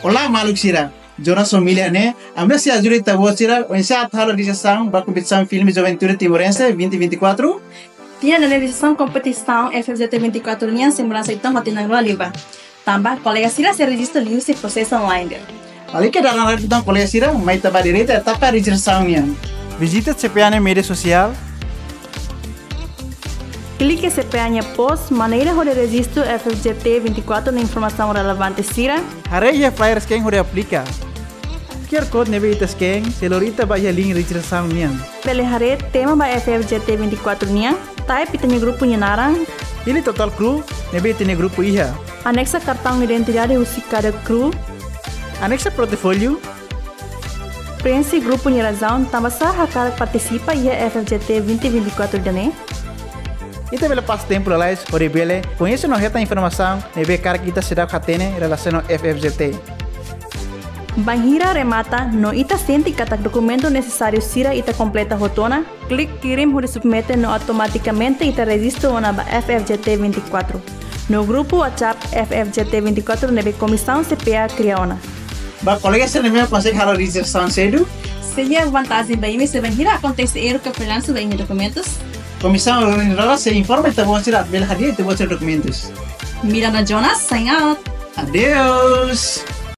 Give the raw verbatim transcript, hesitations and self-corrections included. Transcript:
Olá, maluk sira. Jonas Família ne'e, ami sei ajuda ita-boot sira, oinsá atu halo rejistrasaun ba kompetisaun filme Juventude Timorense vinte vinte e quatro. Tinan ida-ne'e realizasaun kompetisaun F F J T vinte e quatro nian sei mudansa uitoan ba tinan rua liubá. Tanba kolega sira sei rejista liuhusi prosesu online. Lalika dalan rai uitoan, kolega sira, mai ita bá direta etapa rejistrasaun nian. Vizita C P A nia média sosiál. Klike C P A nia post, maneira hodi rejistu F F J T vinte e quatro no informasaun relevante sira. Haree iha flyer scan hodi aplika. Q R code ne'ebé ita scan sei lori ita ba iha link rejistrasaun nian. Bele haree tema ba F F J T vinte e quatro nian, type ita-nia grupu nia naran. Hili totál crew ne'ebé ita-nia grupu iha. Anexa kartaun identidade husi kada crew. Anexa portfóliu. Preenxe grupu nia razaun tanba sá hakarak partisipa iha F F J T vinte vinte e quatro ida-ne'e. Ita bele pasa tempu lalais hodi bele koñese no hetan informasaun ne'ebé karik ita seidauk hatene relasiona ho F F J T. Bainhira remata no ita sente katak dokumentu nesesáriu sira ita kompleta hotu ona, klik kirim hodi submete no automatikamente ita rejistu ona ba F F J T vinte e quatro no grupu WhatsApp F F J T vinte e quatro ne'ebé komisaun C P A kria ona. Ba kolega sira ne'ebé konsege halo rejistrasaun sedu, sei iha vantajen ba imi se bainhira akontese erru ka fallansu ba imi dokumentus. Komisaun Organizadora sei informa ita-boot sira atu bele hadi'a ita-boot sira dokumentus. Miranda Jonas, sign out. Adeus.